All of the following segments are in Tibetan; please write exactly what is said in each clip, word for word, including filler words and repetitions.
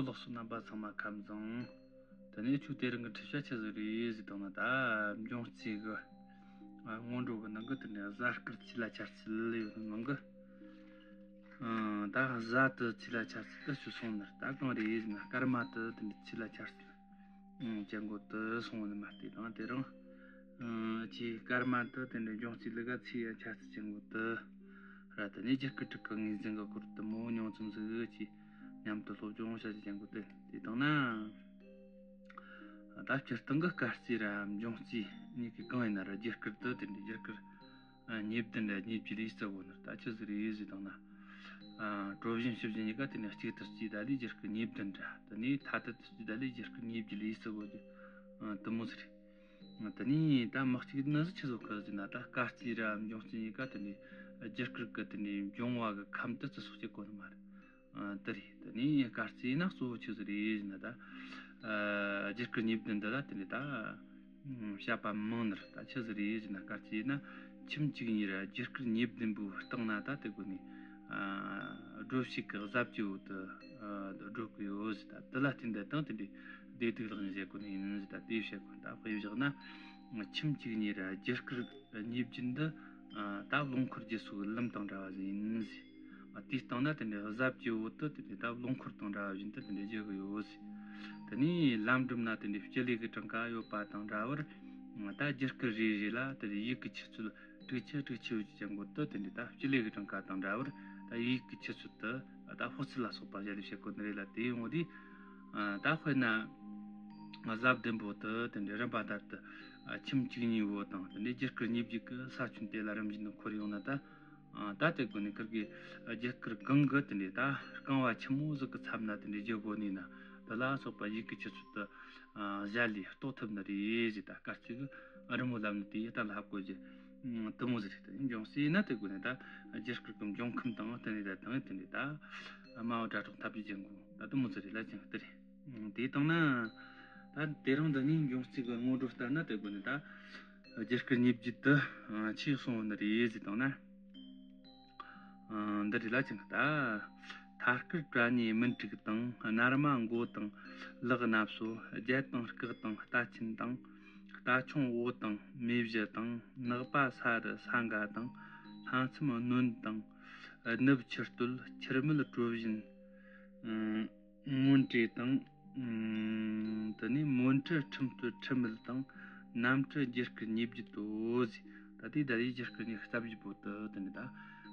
ལགས་སོ། རྣམ་པ་ཚང་མ་ཁམས་བཟང་། དེ་ནས་ཁྱོད་དེ་རིང་གི་འཁྲིད་བྱ་ཆི་ཟིག་རེད་ཟེར་བཏང་ན། ད་འབྱུང་རྩིས་གི་ཨ་སྔོན་འགྲོ་གི་ནང་གི་དེ་ནས་གཟའ་སྐར་ཚེས་ལ་འཆར་ཚུལ་ཡོད་ནང་གི། ཨ་ད་གཟའ་དེ་ཚེས་ལ་འཆར་ཚུལ་དེ་ཆི་སོང་ནི་རེད། ད་གང་རེད་ཟེར་ན། སྐར་མ་དེ་དེ་ནས་ཚེས་ལ་འཆར་ཚུལ་ཅན་གོ་དེ་སོང་ནི་མ་རེད། དང་དེ་རིང་ཨ་ཁྱོད་སྐར་མ་དེ་དེ་འདྲ་འབྱུང་རྩིས་ལུག་ག་ཚེས་ཡ་འཆར་ཚུལ་ཅན་གོ་དེ་ར། དེ་ནས་རྒྱུ་སྐར་དྲུག་གི་ངོས་འཛིན་གི་སྐོར་དེ་མོ་ཉུང་ཙམ་ཟིག་ཅིག་མཉམ་དུ་སློབ་སྦྱོང་བྱ་རྒྱུ་ཅན་གོ་དེ། དེ་དང་ན་ད་སྤྱིར་བཏང་གི་སྐར་རྩིས་ར་འབྱུང་རྩིས་གཉིས་ཀྱི་གང་ཡིན་ན་ར། རྒྱུ་སྐར་དེ་དེ་འདྲ་རྒྱུ་སྐར་ཨ་ཉེར་བདུན་ར་ཉེར་བརྒྱད་ལ་ཡིག་ཚད་གོ་ནི་རེད། ད་ཆི་ཟིག་རེད་ཟེར་བཏང་ན། ཨ་གྲོ་བཞིན་བྱི་བཞིན་གཉིས་ཀ་དེ་ནས་གཅིག་ཏུ་སྐྱེས་ད་ལས་རྒྱུ་སྐར་ཉེར་བདུན་ར། དེ་ནས་ཐ་དད་དུ་སྐྱེས་ད་ལས་རྒྱུ་སྐར་ཉེར་བརྒྱད་ལ་ཡིག་ཚད་གོ་རྒྱུ་ཨ་དེ་མོ་ཟིག་རེད། དེ་ནས་ད་མི་གཅིག་ནི་ཟིག་ཆི་ཟིག་གི་ཟེར་ན། ད་སྐར་རྩིས་ར་འབྱུང་རྩིས་གཉིས་ཀ་དེ་ནས་རྒྱུ་སྐར་གི་དེ་ནས་འབྱུང་བ་གི་ཁམས་དེ་བརྩི་སྲོག་བྱེད་གོ་ནི་མ་རེད། ཨ་དེ་རེད། དེ་ནས་སྐར་རྩིས་ན་གཙོ་བོ་ཆི་ཟིག་རེད་ཟེར་ན། ད་ཨ་རྒྱུ་སྐར་ཉེར་བདུན་འདི་ལ་དེ་ནས་ད་ཨ་བྱ་བ་མང་ནི་རེད། ད་ཆི་ཟིག་རེད་ཟེར་ན། སྐར་རྩིས་ན་ཁྱིམ་གཅིག་གཉིས་ར་རྒྱུ་སྐར་ཉེར་བདུན་པོའི་སྟེང་ན་ད་དེ་གོ་ནས་ཨ་སྒྲོ་བཤད་གི་གཟའ་བཅུ་བོ་དེ་ཨ་སྒྲོ་གི་ཡོད་ཟེར། ད་དེ་ལ་བརྟེན་ཏེ་དང་དེ་འདྲའི་བདེ་སྡུག་ལག་ལེན་བྱེད་གོ་ནི་ཡིན་ཟེར། ད་དེ་བཤད་གོ། ད་དཔེ་བཞག་ན་ཁྱིམ་གཅིག་གཉིས་ར་རྒྱུ་སྐར་ཉེར་བརྒྱད་འདི་ཨ་ད་རླངས་འཁོར་རྒྱུ་སོགས་ལམ་དང་འདྲ་བ་ཟིག་ཡིན་ཟེར། ཨ་དེའི་སྟེང་ན་དེ་འདྲའི་གཟའ་བཅུ་བོ་དེ་དེ་འདྲའི་ད་རླངས་འཁོར་དང་འདྲ་བ་བཞིན་དུ་དེ་འདྲའི་བརྗོད་གི་ཡོད་ཟེར། དེ་ནས་ལམ་འགྲམ་ན་དེ་འདྲའི་སྤྱི་ལེ་གི་གྲངས་ཀ་ཡོད་པ་དང་འདྲ་བར། ད་རྒྱུ་སྐར་རེ་རེ་ལ་དེ་འདྲའི་ཡུག་གི་ཆུ་ཚད་དྲུག་ཅུ་དྲུག་ཅུ་ཡོད་ཀྱི་ཅན་གོ་དེ་དེ་འདྲའི་ད་སྤྱི་ལེ་གི་གྲངས་ཀ་དང་འདྲ་བར་ད་ཡུག་གི་ཆུ་ཚད་དེ་ད་ཕོ་ཚོད་ལ་སོགས་པ་བཞག་ལས་བཤད་གོ་ནི་རེད་ལ། དེ་ཡོང་དུས་ད་དཔེར་ན་གཟའ་བདུན་པོ་དེ་དེ་འདྲའི་རིམ་པ་ལྟར་དུ་ཁྱིམ་གཅིག་གཉིས་བོ་དང་དེ་འདྲའི་རྒྱུ་སྐར་ཉེར་བརྒྱད་ཀྱི་ས་ཁྱོན་དེ་ལ་རིམ་བཞིན་དུ་འཁོར་ཡོང་ན། ད་ཨ་ད་དེ་གོ་ནས་ཁིར་གི་རྒྱུ་སྐར་གང་གི་དེ་འདྲའི་ད་རྐང་བ་ཆེན་མོ་ཟིག་གི་མཚམས་ན་དེ་འདྲའི་བརྗོད་གོ་ནི་ན། དེ་ལ་སོགས་པ་ཡུག་གི་ཆུ་ཚད་དེ་ཨ་གཞལ་ལས་རྟོགས་ཐུབ་ནི་རེད་ཟེར། ད་སྐར་རྩིས་གི་རི་མོ་ལམ་ནི་དེ་ཡི་ད་ལ་ཧ་གོ་རྒྱུ་དེ་མོ་ཟིག་རེད། ད་འབྱུང་རྩིས་ན་དེ་གོ་ནས་ད་རྒྱུ་སྐར་གི་འབྱུང་ཁམས་དང་དེ་ནས་ད་དང་དེ་འདྲའི་ད་དམའ་བ་སྒྲ་སྒྲོགས་ཐབས་ཀྱི་ཅན་གོ་ད་དེ་མོ་ཟིག་རེད་ལ། ཅང་དེ་རེད། དེ་དང་ན་ད་དེ་རིང་འདི་ནས་འབྱུང་རྩིས་གི་སྔོན་འགྲོ་ལྟར་ན་དེ་གོ་ནས་ད་རྒྱུ་སྐར་ཉེར་བརྒྱད་དེ་ཨ་ཆི་སོང་ནི་རེད་ཟེར་བཏང་ན། ཨ་འདི་རེད་ལ། ཅང་ད་ཐ་སྐར་བྲ་ཉེ་སྨིན་དྲུག་དང་། སྣར་མ་མགོ་དང་ལག་སྣ་སོ། རྒྱལ་དང་སྐག་དང་རྟ་ཆེན་དང་། རྟ་ཆུང་འོ་དང་མེ་བཞི་དང་། ནག་པ་ས་རི་ས་འགའ་དང་། ལྷ་མཚམས་གནོན་དང་། ནུབ་ཆུ་སྟོད་ཁྱུར་མིད་གྲོ་བཞིན། ཨ་མོན་གྲེ་དང་། ཨ་དེ་ནས་མོན་གྲུ་ཁྲིམས་སྟོད་ཁྲིམས་མེད་དང་། གནམ་གྲུ་རྒྱུ་སྐར་ཉེར་བརྒྱད་དོ་ཟེར། ད་དེ་ད་རེས་རྒྱུ་སྐར་ཉི་ཤུ་རྩ་བཞི་པོ་དེ་དེ་ནས་ད་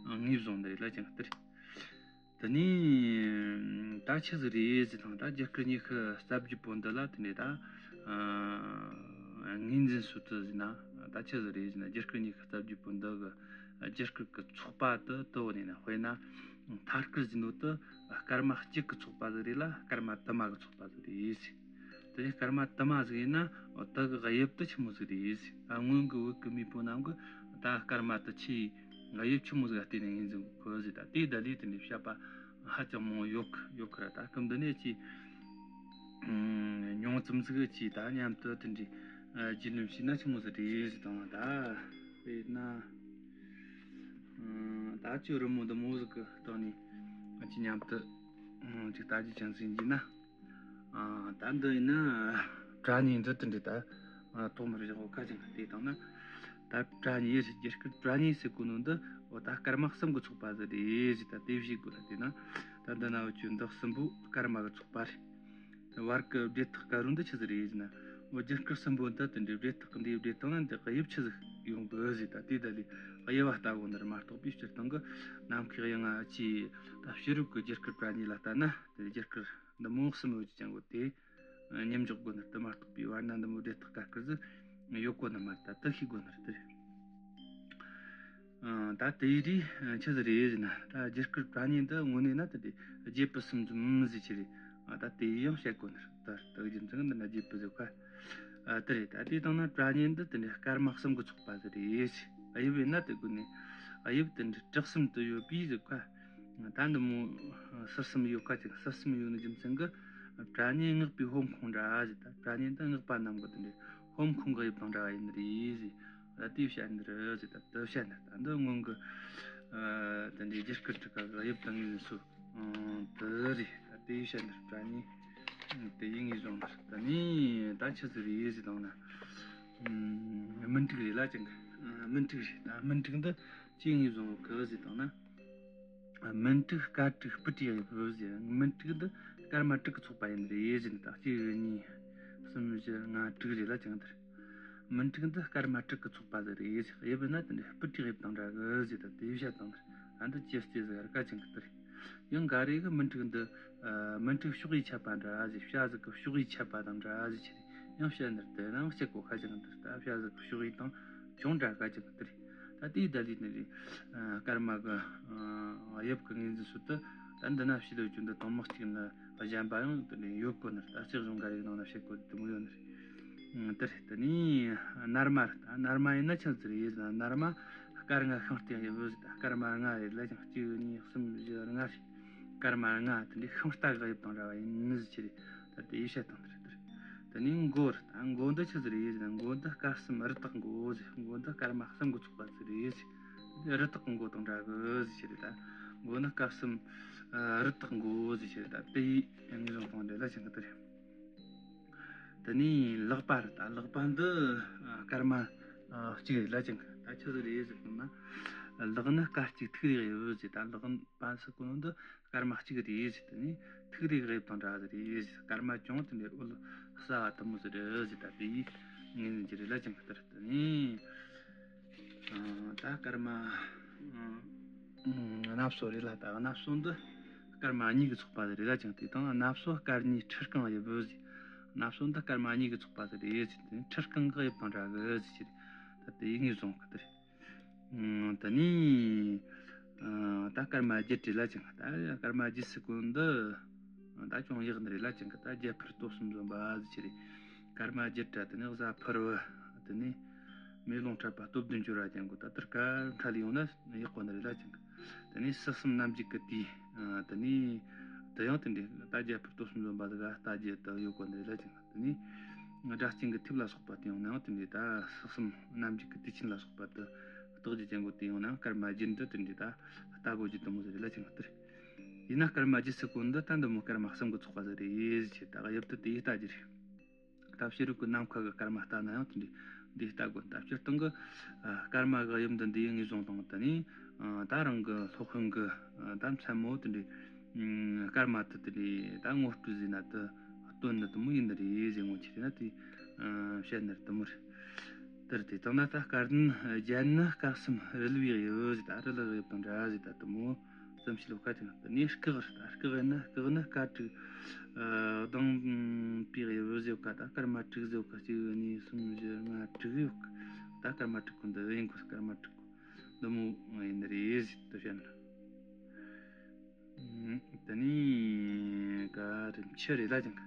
ངོས་བཟུང་ནི་རེད་ལ། ཅང་དེ་རེད། དེ་ནས་ད་ཆི་ཟིག་རེད་ཟེར་བཏང་། ད་རྒྱུ་སྐར་ཉི་ཤུ་རྩ་བཞི་པོ་འདི་ལ་དེ་ནས་ད་ཨ་ངོས་འཛིན་སྲོལ་དེ་ཟེར་ན། ད་ཆི་ཟིག་རེད་ཟེར་ན། རྒྱུ་སྐར་ཉི་ཤུ་རྩ་བཞི་པོ་འདི་གི་རྒྱུ་སྐར་གི་ཚོགས་པ་དེ་དེ་བོ་ནས་ན། དཔེར་ན་ཐ་སྐར་ཟེར་ནོ་དེ་སྐར་མ་གཅིག་གི་ཚོགས་པ་ཟིག་རེད་ལ། སྐར་མ་དུ་མ་གི་ཚོགས་པ་ཟིག་རེད་ཟེར། དེ་ནས་སྐར་མ་དུ་མ་ཟིག་ཡིན་ན་དེ་གི་དབྱིབས་དེ་ཆི་མོ་ཟིག་རེད་ཟེར། ད་སྔོན་གི་བོད་གི་མེས་པོ་རྣམས་གི་ད་སྐར་མ་དེ་ཆི་དབྱིབས་ཆི་མོ་ཟིག་ལ་བལྟས་ནས་ངོས་འཛིན་གོ་ཟེར། ད་དེ་ད་ལས་དེ་འདྲའི་བཤད་པ་ཧ་ཅང་མང་ཡོད་གི་ཡོད་གི་ར། ད་སྐབས་འདི་ནས་ཅི་ཨ་ཉུང་ཙམ་ཟིག་ཅི་ད་མཉམ་དུ་དེ་འདྲའི་ཨ་རྒྱུས་ལོན་བྱས་ན་ཆི་མོ་ཟིག་རེད་ཟེར་བཏང་། ད་དཔེར་ན་ཨ་ད་ཅི་རི་མོ་འདི་མོ་ཟིག་གི་སྟེང་ནས་ཅི་མཉམ་དུ་ཨ་ཅིག་ལྟ་རྒྱུ་ཅན་ཟིག་ཡིན་གྱི་ན། ཨ་ད་འདི་ཡིན་ན་བྲ་ཉེ་འདི་དེ་འདྲའི་ད་ཨ་ཐོག་མར་བཞག་གོ་ཁ་ཅིག་དེ་བཏང་ན། ད་བྲ་ཉེ་རེད། རྒྱུ་སྐར་བྲ་ཉེ་ཟེར་གོ་ནོ་འདི་འོ་ད་སྐར་མ་གསུམ་གི་ཚོགས་པ་ཟིག་རེད་ཟེར། ད་དེ་བཤད་དགོས་ལ། དེ་ན་ད་འདི་ན་འུ་ཆོ་འདི་གསུམ་པོ་སྐར་མ་གི་ཚོགས་པ་རེད། དེ་བར་གི་སྦྲེལ་ཐག་དཀར་རོ་འདི་ཆི་ཟིག་རེད་ཟེར་ན། འོ་རྒྱུ་སྐར་གསུམ་པོ་འདི་དེ་འདྲའི་སྦྲེལ་ཐག་གི་འདི་སྦྲེལ་བཏང་ན་འདི་དབྱིབས་ཆི་ཟིག་ཡོང་གི་ཟེར། ད་དེ་ད་ལས་དབྱིབས་བ་ལྟ་གོ་ནི་རེད་མ་གཏོགས་པའི་སྤྱིར་བཏང་གི་ནམ་མཁའི་དབྱིངས་ང་ཅི་ད་ཕྱི་རོལ་གི་རྒྱུ་སྐར་བྲ་ཉེ་ལ་ལྟ་ན་དེ་རྒྱུ་སྐར་འདི་མོ་གསུམ་ཡོད་ཀྱི་ཅན་གོ་དེ། ཨ་མཉམ་འཇོག་དགོས་ནི་དེ་མ་གཏོགས་པའི་བར་ན་འདི་མོ་སྦྲེལ་ཐག་དཀར་དཀར་ཟིག་ཡོད་གོ་ནི་མ་རེད། ད་དེ་ཤེས་དགོས་ནི་རེད། དེ་རེད། ཨ་ད་དེ་རིགས་ཆི་ཟིག་རེད་ཟེར་ན། ད་རྒྱུ་སྐར་བྲ་ཉེ་འདི་དངོས་གནས་ན་དེ་དེ་བརྒྱད་པོ་གསུམ་འཛོམས་ཟིག་ཆི་རེད། ཨ་ད་དེ་ཡང་བཤད་དགོས་ནི་རེད། ད་ད་རྒྱུ་མཚན་འདི་ན་བརྒྱད་པོ་ཟིག་ཁ་ཨ་དེ་རེད། ད་དེ་དང་ན་བྲ་ཉེ་འདི་དེ་འདྲའི་སྐར་མ་གསུམ་གི་ཚོགས་པ་ཟིག་རེད་ཟེར། དབྱིབས་ཡིན་ན་དེ་དགོས་ནི། དབྱིབས་དེ་འདྲའི་བྲག་གསུམ་དུ་ཡོད་པའི་ཟིག་ཁ་ད་འདི་མོ་ཟུར་གསུམ་ཡོད་ཁ་ཅིག་ཟུར་གསུམ་ཡོད་ནི་རྒྱུ་མཚན་གི་བྲ་ཉེ་སྔགས་པའི་ཧོམ་ཁུང་འདྲ་ཟེར། ད་བྲ་ཉེ་འདི་སྔགས་པ་རྣམས་གི་དེ་འདྲའི་ཧོམ་ཁུང་གི་དབྱིབས་དང་འདྲ་བ་ཡིན་ནི་རེད་ཟེར། ད་དེ་བཤད་ནི་རེད་ཟེར། ད་དེ་བཤད་ནི་ད་འདི་སྔོན་གི་ ཨ་དེ་འདྲའི་རྒྱུ་སྐར་དྲུག་ཀ་གི་དབྱིབས་དང་ངོས་འཛིན་སྲོལ་དེ་རེད། ད་དེ་ཡི་བཤད་འདིར་དྲ་ནི་དེ་ཡི་ངོས་བཟུང་འདིར། ད་ནི་ད་ཆི་ཟིག་རེད་ཟེར་བཏང་ན། སྨུན་དྲུག་རེད་ལ་ཅང་གི། སྨུན་དྲུག་རེད། ད་སྨུན་དྲུག་འདི་ཅི་ངོས་བཟུང་གི་ཟེར་བཏང་ན། སྨུན་དྲུག་སྐར་དྲུག་སྤུ་དྲུག་ཡོད་ཟེར། སྨུན་དྲུག་འདི་སྐར་མ་དྲུག་གི་ཚོགས་པ་ཡིན་རེད་ཟེར། ད་གཅིག་གཉིས་གསུམ་བཞི་ལྔ་དྲུག་རེད་ལ་ཅང་འདིར། སྨུན་དྲུག་འདི་སྐར་མ་དྲུག་གི་ཚོགས་པ་ཟིག་རེད་ཟེར། དབྱིབས་ན་དེ་འདྲ་སྤུ་དྲུག་དབྱིབས་དང་འདྲ་གི་ཟེར། ད་དེ་བཤད་བཏང་འདིར། ད་འདི་ཅི་སྟེ་ཟིག་ར་ཀ་ཅང་གི་འདིར། ཡང་འགའ་རེ་གི་སྨུན་དྲུག་འདི། ཨ། སྨུན་དྲུག་ཕྱོགས་ཡིས་ཁྱབ་པ་འདྲ་ཟེར། བྱ་ཟིག་གི་ཕྱོགས་ཡིས་ཁྱབ་པ་དང་འདྲ་ཟེར་ཆེ། ཡང་བཤད་ནི་དེ་ནང་བཤད་གོ་ཁ་ཅིག་འདིར། ད་བྱ་ཟིག་གི་ཕྱོགས་ཡིས་དང་ཅུང་འདྲ་ཁ་ཅིག་འདིར། ད་དེའི་ད་ལི་ནི་རེད། ཨ། སྐར་མ་གི། ཨ། དབྱིབས་གི་ངོས་འཛིན་སྲོལ་དུ། ད་འདི་ན་ཕྱི་ལོ་རྒྱུ་འདི་དང་མི་གཅིག་ནི་གཞན་པ་ཡང་དེ་ནས་ཡོད་གོ་ནི་རེད། ད་ལྕགས་གཞུང་འགའ་རེ་གི་ནང་ན་བཤད་གོ་དེ་མོ་ཡོད་ནི་རེད། དེ་རེད། དེ་ནས་ནར་མ་རེད། ད་ནར་མ་ཡིན་ན་ཆི་ཟིག་རེད་ཟེར་ན། ནར་མ་སྐར་ལྔ་ཤིང་རྟ་ཡོད་ཟེར། ད་སྐར་མ་ལྔ་རེད་ལ་ཅང་གཅིག་གཉིས་གསུམ་བཞི་ལྔ་རེད། སྐར་མ་ལྔ་དེ་འདྲའི་ཤིང་རྟ་གི་དབྱིབས་དང་འདྲ་བ་ཡིན་ནི་ཟིག་ཆི་རེད། ད་དེ་ཡི་བཤད་དང་དེ་རེད། དེ་རེད། དེ་ནས་མགོ་རེད། ད་མགོ་འདི་ཆི་ཟིག་རེད་ཟེར་ན། མགོ་འདི་སྐར་གསུམ་རི་དྭགས་མགོ་ཟེར། མགོ་འདི་སྐར་མ་གསུམ་གི་ཚོགས་པ་ཟིག་རེད་ཟེར། རི་དྭགས་མགོ་དང་འདྲ་གི་ཟིག་ཆི་རེད། ད་མགོ་ནི་སྐར་གསུམ། ཨ། རི་དྭགས་མགོ་ཟིག་ཆི་རེད། ད་དེ་ཡི་ངོས་བཟུང་དང་འདྲ་ལ་ཅང་གི་དེ་རེད། དེ་ནས་ལག་པ་རེད། ད་ལག་པ་འདི་སྐར་མ་གཅིག་རེད་ལ་ཅང་གི། ད་ཆི་ཟིག་རེད་ཟེར་ན། ལག་ནི་སྐར་གཅིག་ཐིག་རེ་ཡོད་ཟེར། ད་ལག་པ་ཟེར་གོ་ནོ་འདི་སྐར་མ་གཅིག་རེད་ཟེར། དེ་ནས་ཐིག་རེ་དབྱིབས་དང་འདྲ་ཟིག་རེད་ཟེར། སྐར་མ་ཅུང་དེ་འདྲའི་འོད་གསལ་བ་དེ་མོ་ཟིག་རེད་ཟེར། ད་དེ་ཡི་ངོས་འཛིན་གྱི་རེད་ལ་ཅང་གི། དེ་རེད། དེ་ནས། ཨ། ད་སྐར་མ། ཨ། ཨ། སྣ་ཚོགས་རེད་ལ། ད་སྣ་ཚོགས་འདི་སྐར་མ་གཉིས་ཀྱི་ཚོགས་པ་རེད་ལ་ཅང་། དེ་དང་སྣ་ཚོགས་སྐར་གཉིས་ཁྲི་རྐང་དབྱིབས་ཟེར། སྣ་ཚོགས་འདི་སྐར་མ་གཉིས་ཀྱི་ཚོགས་པ་ཟིག་རེད་ཟེར། དེ་ཁྲི་རྐང་གི་དབྱིབས་དང་འདྲ་གི་ཟེར་ཆི་རེད། ད་དེ་ཡི་ངོས་བཟུང་གི་དེ་རེད། ཨ། དེ་ནས། ཨ། ད་སྐར་མ་བརྒྱད་རེད་ལ་ཅང་། ད་སྐར་མ་བརྒྱད་ཟེར་གོ་ནོ་འདི། ད་ཅུང་ཡག་ནི་རེད་ལ་ཅང་གི། ད་བརྒྱད་ཕུར་སྟོབས་གསུམ་འཛོམས་པ་ཟེར་ཆི་རེད། སྐར་མ་བརྒྱད་ར། དེ་ནས་གཟའ་ཕུར་བུ། དེ་ནས་མེ་རླུང་འཕྲད་པ་སྟོབས་ལྡན་སྦྱོར་བ་ཅན་གོ། ད་དེར་ཀ་འཕྲད་ལ་ཡོང་ན་ཡག་གོ་ནི་རེད་ལ་ཅང་གི། དེ་ནས་སྲིད་གསུམ་རྣམ་འཇིག་གི་དུས། ཨ། དེ་ནས་དེ་ཡང་དེ་འདྲའི་ད་བརྒྱད་ཕུར་སྟོབས་གསུམ་འཛོམས་པ་དེ་ག་ལྟ་རྒྱུ་དེ་ཡོད་གོ་ནི་རེད་ལ་ཅང་གི། དེ་ནས་སྒྲ་གཅན་གྱི་ཐེབས་ལ་སོགས་པ་དེ་ཡང་ནའང་དེ་འདྲའི་ད་སྲིད་གསུམ་རྣམ་འཇིག་གི་དུས་ཆེན་ལ་སོགས་པ་དེ་རྟགས་ཀྱི་ཅན་གོ། དེ་ཡང་ནའང་སྐར་མ་བརྒྱད་འདི་དེ་འདྲའི་ད་ལྟ་གོ་རྒྱུ་དེ་མོ་ཟིག་རེད་ལ་ཅང་གི། དེར་ཡིན་ན་སྐར་མ་བརྒྱད་ཟེར་གོ་ནོ་འདི་ད་འདི་མོ་སྐར་མ་གསུམ་གི་ཚོགས་པ་ཟིག་རེད་ཟེར། ད་དབྱིབས་དེ་དེ་ཡི་ལྟ་རྒྱུ་རེད། ད་ཕྱི་རོལ་གི་ནམ་མཁའ་གི་སྐར་མ་ལྟ་ན་ཡང་དེ་འདྲའི་འདི་ལྟ་དགོས། ད་སྤྱིར་བཏང་གི། ཨ། སྐར་མ་གི་དབྱིབས་འདི་འདི་ཡི་ངོས་བཟུང་དང་། དེ་ནས། ཨ། ད་རང་གི་སློབ་དཔོན་གི། ཨ། ད་མཚན་མོ་དེ་འདྲའི། ཨ། སྐར་མ་དེ་དེ་འདྲའི་ད་ངོ་སྤྲོད་ཟེར་ན་དེ་སྟོན་ནི་དེ་མོ་ཡིན་ནི་རེད་ཟེར། ངོ་ཆི་རེད་ན་དེ། ཨ། བཤད་ནི་རེད། དེ་མོ་རེད། དེར་དེ་དང་ན་ད་སྐར་ནི་རྒྱན་ནི་སྐར་གསུམ་རིལ་བུའི་དབྱིབས་ཟེར། ད་རིལ་བུའི་དབྱིབས་དང་འདྲ་ཟེར། ད་དེ་མོ་ཙམ་ཞིག་ལོ་ཀ་ཅིག་ན། དེ་ནས་སྐེག་རེད། ད་སྐེག་ཡིན་ན་སྐེག་ནི་སྐར་དྲུག། ཨ། ལྡང་བའི་དབྱིབས་ཟེར་ཀ། ད་སྐར་མ་དྲུག་ཟེར་ཀ། གཅིག་གཉིས་གསུམ་བཞི་ལྔ་དྲུག་ཡོད་ཀ། ད་སྐར་མ་དྲུག་གི་འདི་ཡིན་གོ། སྐར་མ་དྲུག་གི་འདི་མོ་ཡིན་ནི་རེད་ཟེར་དུ་བཤད་ན། ཨ། དེ་ནས་ག་རེ། མཆུ་རེད་ལ་ཅང་གི།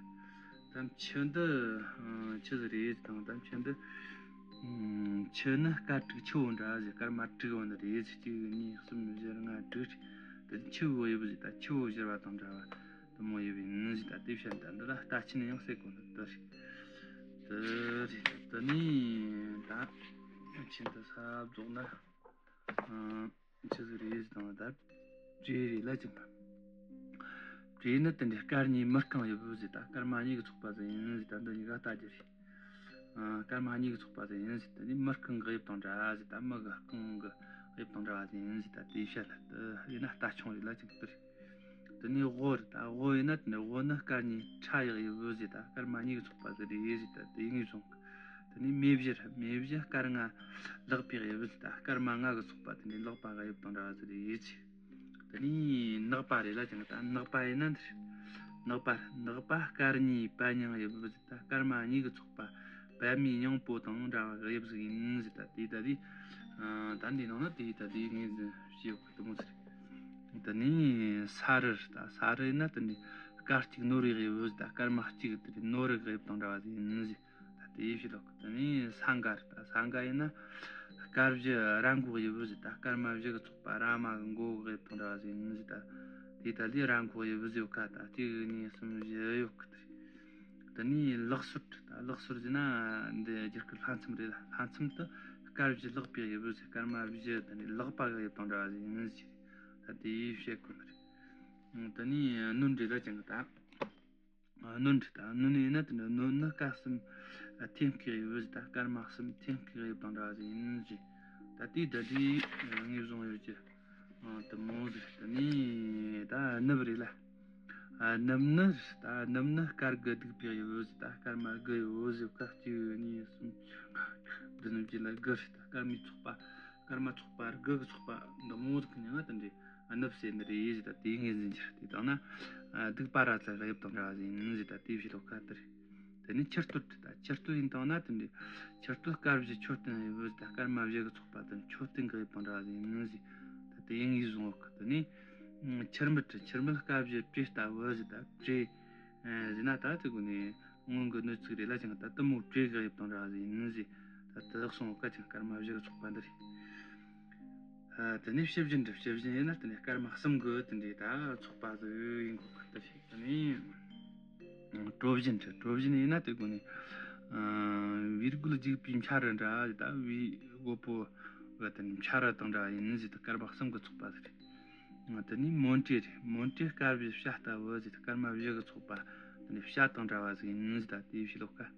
ད་མཆུ་འདི། ཨ། ཆི་ཟིག་རེད་དང་། ད་མཆུ་འདི། ཨ། མཆུ་ནི་སྐར་དྲུག་ཆུ་བོ་འདྲ་ཟེར། སྐར་མ་དྲུག་ཡོད་ནི་རེད་ཟེར། གཅིག་གཉིས་གསུམ་བཞི་ལྔ་དྲུག་རེད། དེ་ཆུ་བོ་དབྱིབས་ཟེར། ད་ཆུ་བོ་བཞུར་བ་དང་འདྲ་བ་དེ་མོ་དབྱིབས་ཡིན་ཟེར། ད་དེ་བཤད། ད་འདི་ལ་རྟ་ཆེན་ཡང་ཟེར་གོ་ནི་དེ་རེད། དེ་རེད། དེ་ནས་ད་མཆུ་འདི་ས་རྫོགས་ན། ཨ། ཆི་ཟིག་རེད་ཟེར་དང་། ད་བྲེ་རེད་ལ་ཅང་གི། བྲེ་ནི་དེ་འདྲའི་སྐར་གཉིས་མི་རྐང་དབྱིབས་ཟེར། ད་སྐར་མ་གཉིས་ཀྱི་ཚོགས་པ་ཟིག་ཡིན་ཟེར། ད་འདི་གཉིས་ཀ་ལྟ་རྒྱུ་རེད། ཨ། སྐར་མ་གཉིས་ཀྱི་ཚོགས་པ་ཟིག་ཡིན་ཟེར། དེ་ནས་མི་རྐང་གི་དབྱིབས་དང་འདྲ་ཟེར། ད་མི་གི་རྐང་གི་དབྱིབས་དང་འདྲ་བ་ཟིག་ཡིན་ཟེར། ད་དེའི་བཤད་ལ་དེ་ཡིན་ན་རྟ་ཆུང་རེད་ལ་ཅང་གི། དེ་རེད། དེ་ནས་དབོ་རེད། ད་དབོ་ཡིན་ན་དེ་ནས་དབོ་ནི་སྐར་གཉིས་ཁྲ་ཡག་དབྱིབས་ཟེར། ད་སྐར་མ་གཉིས་ཀྱི་ཚོགས་པ་ཟིག་རེད་ཟེར། ད་དེ་ངོས་བཟུང་། དེ་ནས་མེ་བཞི་རེད། མེ་བཞི་སྐར་ལྔ་ལག་པའི་དབྱིབས་ཟེར། ད་སྐར་མ་ལྔ་གི་ཚོགས་པ་དེ་ནས་ལག་པ་གི་དབྱིབས་དང་འདྲ་བ་ཟིག་རེད་ཟེར། དེ་ནས་ནག་པ་རེད་ལ་ཅང་གི། ད་ནག་པ་ཡིན་ན་འདིར། ནག་པ་རེད། ནག་པ་སྐར་གཉིས་པད་སྙིང་དབྱིབས་ཟེར། ད་སྐར་མ་གཉིས་ཀྱི་ཚོགས་པ་པད་མའི་སྙིང་པོ་དང་འདྲ་བ་དབྱིབས་ཟིག་ཡིན་ཟེར། ད་དེ་ད་དེ། ཨ། ད་འདི་ནང་ན་དེ་ད་དེ་ངོས་འཛིན་བྱེད་དགོས་དེ་མོ་ཟིག་རེད། དེ་ནས་ས་རུ་རེད། ད་ས་རུ་ཡིན་ན་དེ་ནས་སྐར་གཅིག་ནོར་བུའི་དབྱིབས་ཟེར། ད་སྐར་མ་གཅིག་དེ་ནོར་བུ་གི་དབྱིབས་དང་འདྲ་བ་ཟིག་ཡིན་ཟེར། ད་དེ་ཡི་ཕྱི་ལོགས་ཀྱི། དེ་ནས་ས་འགའ་རེད། ད་ས་འགའ་ཡིན་ན་སྐར་བཞི་ར་མགོ་དབྱིབས་ཟེར། ད་སྐར་མ་བཞི་གི་ཚོགས་པ་ར་མ་གི་མགོ་གི་དབྱིབས་དང་འདྲ་བ་ཟིག་ཡིན་ཟེར། ད་དེ་ད་དེ་ར་མགོ་དབྱིབས་ཟེར་ཡོད་ཀ། ད་གཅིག་གཉིས་གསུམ་བཞི་ཡོད་ཀི། དེ་རེད། དེ་ནས་ལག་སོར་རེད། ད་ལག་སོར་ཟེར་ན་འདི་རྒྱུ་སྐར་ལྷ་མཚམས་རེད། ལྷ་མཚམས་དེ་ དཀར་བཞི་ལག་པའི་དབྱིབས་ཟེར། སྐར་མ་བཞི་དེ་ནི་ལག་པ་གི་དབྱིབས་དང་འདྲ་བ་ཟིག་ཡིན་ཟེར། ད་དེ་བཤད་དགོས་ནི་རེད། དེ་ནས་སྣོད་འདྲེ་ལ་ཅང་གི་ད། སྣོད་འདྲེ་ད་སྣོད་ནི་ཡིན་ན་དེ་འདྲ། སྣོད་ནི་སྐར་གསུམ་ཐེམ་སྐས་དབྱིབས་ཟེར། ད་སྐར་མ་གསུམ་ཐེམ་སྐས་དབྱིབས་དང་འདྲ་བ་ཟིག་ཡིན་ཟེར། ད་དེའི་ད་དེ་ངོས་བཟུང་ཡོད་ཀྱི། ཨ། དེ་མོ་ཟིག། དེ་ནས་ད་ནུབ་རེད་ལ། ཨ། ནུབ་ནི། ད་ནུབ་ནི་སྐར་དགུ་བདུག་པའི་དབྱིབས་ཟེར། ད་སྐར་མ་དགུ་ཡོད་ཟེར། ཁ་གཅིག་གཉིས་གསུམ་བདུན་ནུབ་ཀྱི་ལ་དགུ་ཟེར། ད་སྐར་མའི་ཚོགས་པ། སྐར་མ་ཚོགས་པ་དགུ་གི་ཚོགས་པ་འདི་མོ་ཟིག་གི་མྱིང་ང་དེ་འདྲའི་ནུབ་ཟེར་ནི་རེད་ཟེར། ད་དེ་ངོས་འཛིན་རྒྱུ་རེད། དེ་དང་ན། ཨ། བདུག་པ་ར་ཙ་གི་དབྱིབས་དང་འདྲ་བ་ཟིག་ཡིན་ཟེར། ད་དེ་བཤད་ལོ་ཁ་དེ་རེད། དེ་ནས་ཆུ་སྟོད་རེད། ད་ཆུ་སྟོད་ཡིན་དང་ན་དེ་འདྲའི་ཆུ་སྟོད་སྐར་བཞི་མཆོད་རྟེན་དབྱིབས་ཟེར། ད་སྐར་མ་བཞི་གི་ཚོགས་པ་དེ་མཆོད་རྟེན་གི་དབྱིབས་དང་འདྲ་བ་ཟིག་ཡིན་ཟེར། ད་དེ་ངོས་བཟུང་ཡོད་གི། དེ་ནས་ཆུ་སྨད་རེད། ཆུ་སྨད་སྐར་བཞི་བྲེ་ལྟ་བུ་ཟེར། ད་བྲེ་ཟེར་ན་ད་དེ་གོ་ནས་སྔོན་གི་སྣོད་ཚིག་རེད་ལ་ཅང་། ད་དེ་མོ་བྲེ་གི་དབྱིབས་དང་འདྲ་བ་ཟིག་ཡིན་ཟེར། ད་དེ་གསུང་ཀ་ཅང་སྐར་མ་བཞི་གི་ཚོགས་པ་འདི་རེད། ཨ། དེ་ནས་ཕྱི་བཞིན་རེད། ཕྱི་བཞིན་ཡིན་ན་དེ་ནས་སྐར་མ་གསུམ་གི་དེ་འདྲའི་ད་ཚོགས་པ་ཟིག་ཡིན་དགོས་གི། དེ་རེད། དེ་ནས་གྲོ་བཞིན་རེད། གྲོ་བཞིན་ཡིན་ན་དེ་གོ་ནས། ཨ། བེའུ་རྒོད་རྒྱུག་པའི་འཕྱ་རུ་འདྲ་ཟེར། ད་བེའུ་རྒོད་པོ་གི་དེ་ནས་འཕྱ་རུ་དང་འདྲ་བ་ཡིན་ཟེར། ད་སྐར་མ་གསུམ་གི་ཚོགས་པ་ཟིག་རེད། དེ་ནས་མོན་གྲུ་རེད། མོན་གྲུ་སྐར་བཞི་བྱ་ལྟ་བུ་ཟེར། སྐར་མ་བཞི་གི་ཚོགས་པ་དེ་ནས་བྱ་དང་འདྲ་བ་ཟིག་ཡིན་ཟེར། ད་དེ་བཤད་ལོ་ཁ།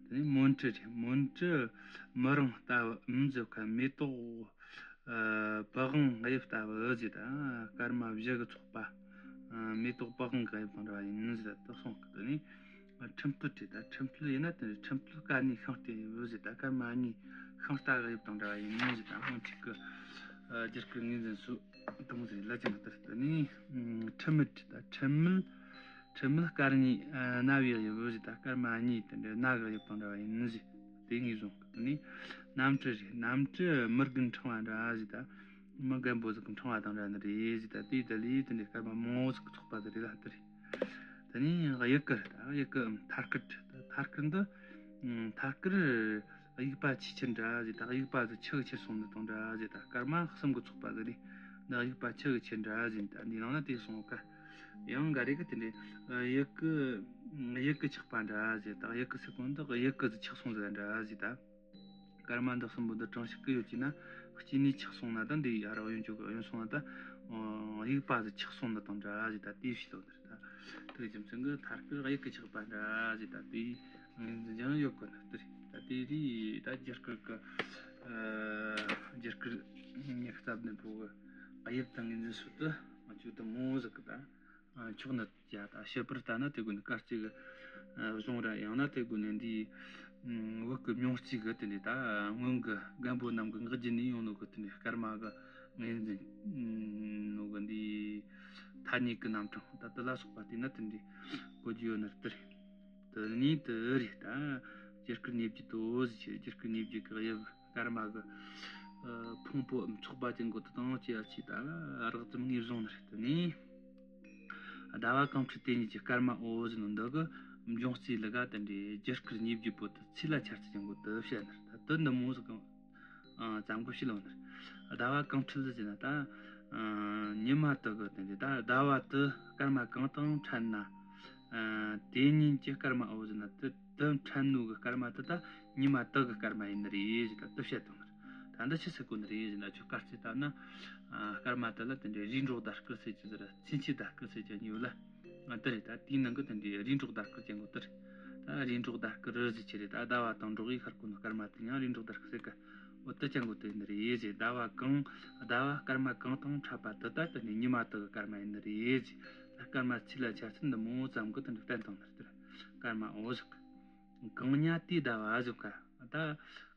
དེ་ནས་མོན་གྲུ་རེད། མོན་གྲུ་མི་རིང་ལྟ་བུ་ཟེར། ཁ་མེ་ཏོག་ཨ། པི་ཝང་དབྱིབས་ལྟ་བུ་ཟེར། ད་སྐར་མ་བཞི་གི་ཚོགས་པ། ཨ། མེ་ཏོག་པི་ཝང་གི་དབྱིབས་དང་འདྲ་བ་ཡིན་ཟེར། ད་གསུང་གི། དེ་ནས་ཁྲིམས་སྟོད་རེད། ད་ཁྲིམས་སྟོད་ཡིན་ན་དེ་ནས་ཁྲིམས་སྟོད་སྐར་གཉིས་ཤིང་རྟའི་དབྱིབས་ཟེར། ད་སྐར་མ་གཉིས་ཤིང་རྟ་གི་དབྱིབས་དང་འདྲ་བ་ཡིན་ཟེར། ད་སྔོན་ཆད་གི། ཨ། རྒྱུ་སྐར་ངོས་འཛིན་སྲོལ་དེ་མོ་ཟིག་ལ་ཅང་ལྟར། དེ་ནས་ཁྲི་མེད་རེད། ད་ཁྲི་མེད། ཁྲི་མེད་སྐར་གཉིས། ཨ། ན་བའི་དབྱིབས་ཟེར། ད་སྐར་མ་གཉིས་དེ་འདྲ་ན་གི་དབྱིབས་དང་འདྲ་བ་ཡིན་ཟེར། དེ་ངོས་བཟུང་གི། དེ་ནས་གནམ་གྲུ་རེད། གནམ་གྲུ་མི་རྒན་ཕྲེང་བ་འདྲ་ཟེར། ད་མི་རྒན་པོ་ཟིག་གི་ཕྲེང་བ་དང་འདྲ་ནི་རེད་ཟེར། ད་དེའི་ད་ལས་དེ་འདྲའི་སྐར་མ་མང་བོ་ཟིག་གི་ཚོགས་པ་ཟིག་རེད་ལ། དེ་རེད། དེ་ནས་དབྱུ་གུ་རེད། ད་དབྱུ་གུ་མཐའ་སྐར་རེད། ད་མཐའ་སྐར་འདི། ཨ། མཐའ་སྐར་དབྱུག་པ་ཆུའི་ཆུ་འདྲ་ཟེར། ད་དབྱུག་པ་ཟིག་ཆུ་གི་ཆུ་སོང་ནི་དང་འདྲ་ཟེར། ད་སྐར་མ་གསུམ་གི་ཚོགས་པ་ཟིག་རེད། འདི་དབྱུག་པ་ཆུ་གི་ཆུ་འདྲ་ཟེར། ད་འདི་ནང་ན་དེ་གསུང་ག། ཡང་འགའ་རེ་གིས་དེ་འདྲའི། ཨ། དབྱུ་གུ། དབྱུ་གུ་ཆག་པ་འདྲ་ཟེར། ད་དབྱུ་གུ་ཟེར་གོ་ནོ་འདི་དབྱུ་གུ་ཟིག་ཆག་སོང་ཟིག་འདྲ་ཟེར། ད་སྐར་མ་འདི་གསུམ་པོ་འདི་གྲངས་ཤིག་གི་ཡོད་ཀྱི་ན། གཅིག་ནས་ཆག་སོང་ན་ད་འདི་ཡར་གཡོན་ཕྱོགས་གཡོན་སོང་ན་ད། ཨ། དབྱུག་པ་ཟིག་ཆག་སོང་ནི་དང་འདྲ་ཟེར། ད་དེ་བཤད་ལོ་འདིར། ད་དེ་རྒྱུ་མཚན་གི་མཐའ་སྐར་དབྱུ་གུ་ཆག་པ་འདྲ་ཟེར། ད་དེ་ངོས་འཛིན་ཀྱང་ཡོད་གོ་ནི་དེ་རེད། ད་དེ་རེད། ད་རྒྱུ་སྐར་གི། ཨ། རྒྱུ་སྐར་ཉི་ཤུ་རྩ་བདུན་པོ་གི་དབྱིབས་དང་ངོས་འཛིན་སྲོལ་དེ་ང་ཚོས་དེ་མོ་ཟིག་གི་ད། ཨ། ཆོག་ནི། ཡ། ད་བཤད་པར་ལྟ་ན་དེ་གོ་ནས་སྐར་རྩིས་གི། ཨ། གཞུང་ར། ཡང་ན་དེ་གོ་ནས་འདིའི། ཨ། བོད་གི་མྱོང་རྩིས་གི་དེ་འདྲའི་ད་སྔོན་གི་རྒན་པོ་རྣམས་གི་ངག་རྒྱུན་ནས་ཡོང་ནོ་གི་དེ་འདྲའི་སྐར་མ་གི་ངོས་འཛིན་ནོ་གི་འདིའི་ཐ་སྙད་གི་རྣམ་གྲངས་ད་དེ་ལ་སོགས་པ་བལྟས་ན་དེ་འདྲའི་གོ་རྒྱུ་ཡོད་ནི་རེད། དེ་རེད། དེ་ནས་དེ་རེད། ད་རྒྱུ་སྐར་ཉེ་བརྒྱུད་དོ་ཟེར་གྱི། རྒྱུ་སྐར་ཉེ་བརྒྱུད་གི་དབྱིབས། སྐར་མ་གི། ཨ། ཕུང་པོའམ་ཚོགས་པ་ཅན་གོ་དེ་དང་ཅི་ཡ་ཆི་ད་རགས་ཙམ་ངོས་བཟུང་ནི་རེད། དེ་ནས་ཟླ་བ་གང་འཕྲོད་དེ་ཉིད་ཀྱི་སྐར་མའོ་ཟེར་ནོ་འདི་གི་འབྱུང་རྩིས་ལུགས་ག་དེ་འདྲའི་རྒྱུ་སྐར་ཉེ་བརྒྱུད་པོ་དེ་ཚེས་ལ་འཆར་ཚུལ་ཅན་གོ་དེ་བཤད་ནི་རེད། ད་དེ་འདི་མོ་ཟིག་གི། ཨ། ཙམ་གོ་བཤད་ལོ་ནི་རེད། ཟླ་བ་གང་འཕྲོད་ཟེར་ན་ད། ཨ། ཉི་མ་དེ་གི་དེ་འདྲའི་ད་ཟླ་བ་དེ་སྐར་མ་གང་དང་འཕྲད་ན། ཨ། དེ་ཉིད་ཀྱི་སྐར་མའོ་ཟེར་ན་དེ། དེ་འཕྲད་ནོ་གི་སྐར་མ་དེ་ད་ཉི་མ་དེ་གི་སྐར་མ་ཡིན་ནི་རེད་ཟེར། ད་དེ་བཤད་བཏང་ནི་རེད། ད་འདི་ཆི་ཟེར་གོ་ནི་རེད་ཟེར་ན། ཁྱོད་སྐར་རྩིས་ལྟ་ན། ཨ། སྐར་མ་དེ་ལ་དེ་འདྲའི་རེས་འགྲོགས་ཟླ་སྐར་ཟེར་གྱི་ཟེར། ཚུན་ཆད་ཟླ་སྐར་ཟེར་གྱི་གཉིས་ཡོད་ལ། ཨ། དེ་རེད། ད་དེའི་ནང་གི་དེ་འདྲའི་རེས་འགྲོགས་ཟླ་སྐར་ཅན་གོ་དེ་རེད། ད་རེས་འགྲོགས་ཟླ་སྐར་རེད་ཟེར་གྱི་རེད། ད་ཟླ་བ་དང་འགྲོགས་ཡི་ཤར་གོ་ནོ་སྐར་མ་དེ་ཡང་རེས་འགྲོགས་ཟླ་སྐར་ཟེར་གི། འོ་དེ་ཅན་གོ་དེ་ཡིན་ནི་རེད་ཟེར། ཟླ་བ་གང་། ཟླ་བ་སྐར་མ་གང་དང་འཕྲད་པ་དེ་ད་དེ་ནི་ཉི་མ་དེ་གི་སྐར་མ་ཡིན་ནི་རེད་ཟེར། ད་སྐར་མ་ཚེས་ལ་འཆར་ཚུལ་འདི་མོ་ཙམ་གི་དེ་འདྲ་བསྟན་བཏང་ནི་རེད། སྐར་མ་འོ་ཟེར་གི། གང་ཉ་དེའི་ཟླ་བ་ཟེར་ག། ད་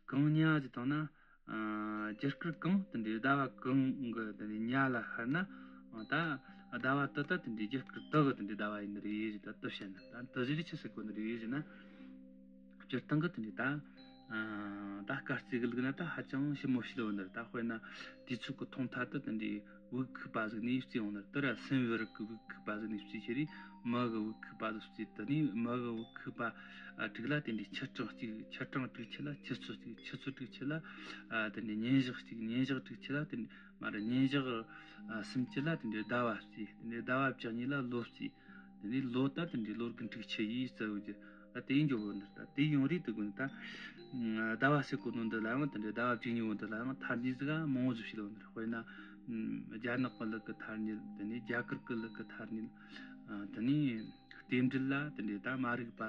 གང་ཉ་ཟེར་བཏང་ན། ཨ། རྒྱུ་སྐར་གང་དེ་འདྲའི་ཟླ་བ་གང་གི་དེ་ནས་ཉ་ལ་ཤར་ན། ད་ཟླ་བ་དེ་ད་དེ་འདྲའི་རྒྱུ་སྐར་དེ་གི་དེ་འདྲའི་ཟླ་བ་ཡིན་ནི་རེད་ཟེར། ད་དེ་བཤད་ནི། ད་དེ་ཟེར་རེ་ཆི་ཟེར་གོ་ནི་རེད་ཟེར་ན། སྤྱིར་བཏང་གི་དེ་འདྲའི་ད། ཨ། ད་སྐར་རྩིས་གི་ལུགས་ན་ད་ཧ་ཅང་ཞིབ་མོ་ཞིག་ལོ་ནི་རེད། ད་དཔེར་ན་དུས་ཚོད་གི་ཐོག་མཐའ་དེ་དེ་འདྲའི་དབུགས་ཁུག་པ་ཟིག་ནས་བརྩིས་ཡོང་ནི་རེད། དེ་ར་སྲིན་བུ་རིགས་གི་དབུགས་ཁུག་པ་ཟིག་ནས་བརྩིས་ཁྱེར་རེ། མི་གི་དབུགས་ཁུག་པ་ཟིག་བརྩིས། དེ་ནས་མི་གི་དབུགས་ཁུག་པ། ཨ། དྲུག་ལ་དེ་འདྲའི་ཆུ་གྲང་གཅིག། ཆུ་གྲང་དྲུག་ཅུ་ལ་ཆུ་ཚོད་གཅིག། ཆུ་ཚོད་དྲུག་ཅུ་ལ། ཨ། དེ་འདྲའི་ཉིན་ཞག་གཅིག། ཉིན་ཞག་དྲུག་ཅུ་ལ་དེ་འདྲའི། མ་རེད། ཉིན་ཞག་ཨ། སུམ་ཅུ་ལ་དེ་འདྲའི་ཟླ་བ་བརྩིས། དེ་འདྲའི་ཟླ་བ་བཅུ་གཉིས་ལ་ལོ་བརྩིས། དེ་འདྲའི་ལོ་ད་དེ་འདྲའི་ལོ་རྒན་དྲུག་ཅུ་ཡིས་བརྩི་ཡོད་ཀྱི། ད་དེ་ཡིན་འགྱོ་བོ་འདིར་ད་དེ་ཡོང་རེད་དུ་དགོས་ནི་ད། ཟླ་བ་ཟེར་གོ་ནོ་འདི་ལའང་དེ་འདྲའི་ཟླ་བ་བཅུ་གཉིས་བོ་འདི་ལའང་ཐ་སྙད་ཟིག་ག་མང་བོ་ཟིག་བྱེད་ལོ་འདིར། དཔེར་ན། རྒྱ་ནག་པ་ལུག་གི་ཐ་སྙད། དེ་ནས་རྒྱ་གར་གི་ལུག་གི་ཐ་སྙད། དེ་ནས་རྟེན་འབྲེལ་ལ་དེ་འདྲའི་ད་མ་རིག་པ།